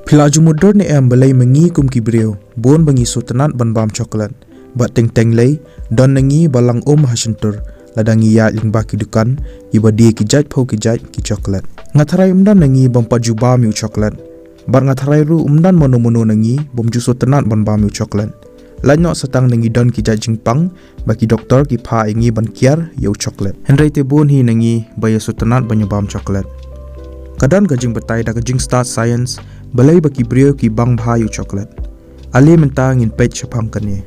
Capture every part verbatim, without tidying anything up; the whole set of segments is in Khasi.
Phi la ju mutdur ne em balei ma ngi kum ki briew bun ba ngi sngewtynnat ban bam chocolate? Bad teng teng lei, don na ngi ba lang um ha shyntur lada ngi ïaid lyngba ki dukan kiba die ki jait phew ki jait ki chocolate. Nga tharai ym don na ngi bym pat ju bam ïa u chocolate. Bad nga tharai ruh ym don mano mano na ngi bym ju sngewtynnat ban bam ïa u chocolate. Lait noh sa tang na ngi don ki jait jingpang ba ki doktor ki phah ïa ngi ban kiar ïa u chocolate. Hynrei te bun hi na ngi ba ïa sngewtynnat ban ïa bam chocolate. Ka don ka jingbatai da ka jingstad science balei ba ki briew ki bang bha ïa u chocolate. Ale mynta ngin peit shaphang kane.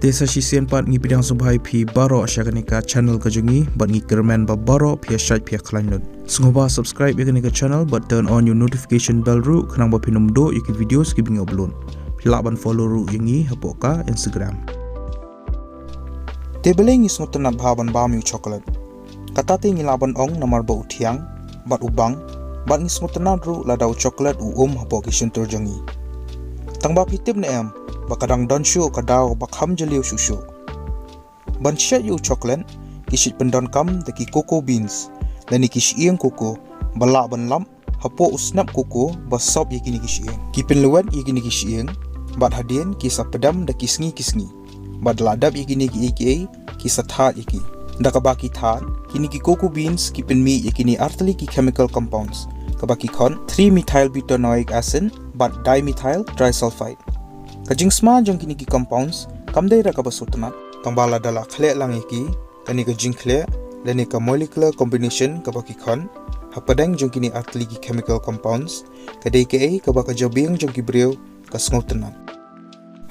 Te sa shisien pat ngi pdiang sngewbha ïa phi baroh sha kane ka channel ka jong ngi, bad ngi kyrmen ba baroh phi ïa shait phi ïa khlaiñ lut. Sngewbha subscribe ïa kane ka channel bad turn on ïa u notification bell ruh khnang ba phin ym duh ïa ki videos kiba ngi upload. Phi lah ban follow ruh ïa ngi hapoh ka Instagram. Te balei ngi sngewtynnat bha ban bam ïa u chocolate? Kata te ngi lah ban ong namar ba u thiang bad u bang, bad ngi sngewtynnat ruh lada u chocolate u um hapoh ki shyntur jong ngi. Tang ba phi tip ne em ba ka dang don shuh ka daw ba kham jylliew shuh shuh. Ban shet ïa u chocolate, ki shait pyndonkam da ki cocoa beans lane ki shyieng cocoa ba lah ban lap hapoh u snep cocoa ba sop ïa kine ki shyieng. Ki pynlwet ïa kine ki shyieng bad hadien ki sa pdem da ki sngi ki sngi. Bad la dep ïa kine kiei kiei ki sa thad ïa ki. Da kaba ki thad, kine ki cocoa beans ki pynmih ïa kine artylli ki chemical compounds, kaba ki khot three methyl butanoic acid bad dimethyl trisulfide. Ka jingsma jong kine ki compounds kam dei da kaba sngewtynnat, tang ba lada la khleh lang ïa ki, kane ka jingkhleh lane ka molecular combination kaba ki khot hapdeng jong kine artylli ki chemical compounds ka dei kaei kaba ka jabieng jong ki briew ka sngewtynnat.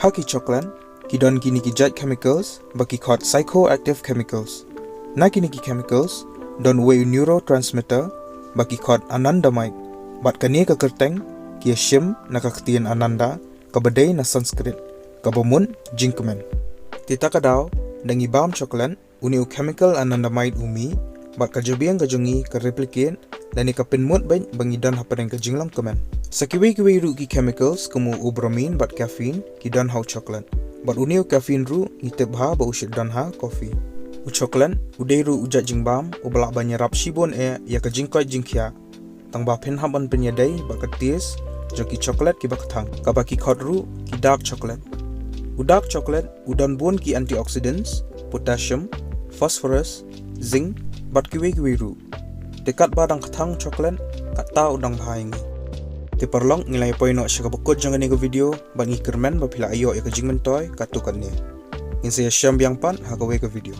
Ha ki chocolate ki don kine ki jait chemicals ba ki khot psychoactive chemicals. Na kine ki chemicals don uwei u neurotransmitter ba ki khot anandamide, bad kane ka kyrteng ki ïa shim na ka ktien ananda kaba dei na Sanskrit kaba mut jingkmen. Te ta ka daw da ngi bam chocolate, une u chemical anandamide u mih, bad ka jabieng ka jong ngi ka replicate lane ka pynmut beit ba ngi don hapdeng ka jinglong kmen. Sa kiwei kiwei ruh ki chemicals kum u bromine bad caffeine ki don ha u chocolate. Bad une u caffeine ruh ngi tip bha ba u shait don ha coffee. U chocolate u dei ruh u jait jingbam uba lah ban ïarap shibun eh ïa ka jingkoit jingkhiah. Tang ba phin hap ban pynïadei bad ka taste jong ki chocolate kiba kthang, kaba ki khot ruh ki dark chocolate. U dark chocolate u don bun ki antioxidants, potassium, phosphorus, zinc, bad kiwei kiwei ruh. Te katba dang kthang chocolate, kata u dang bha ïa ngi. Te paralok, ngi la ïa poi noh sha kaba kut jong kane ka video, bad ngi kyrmen ba phi la ïoh ïa ka jingmyntoi katto katne. Ngin sa ïashem biang pat ha kawei ka video.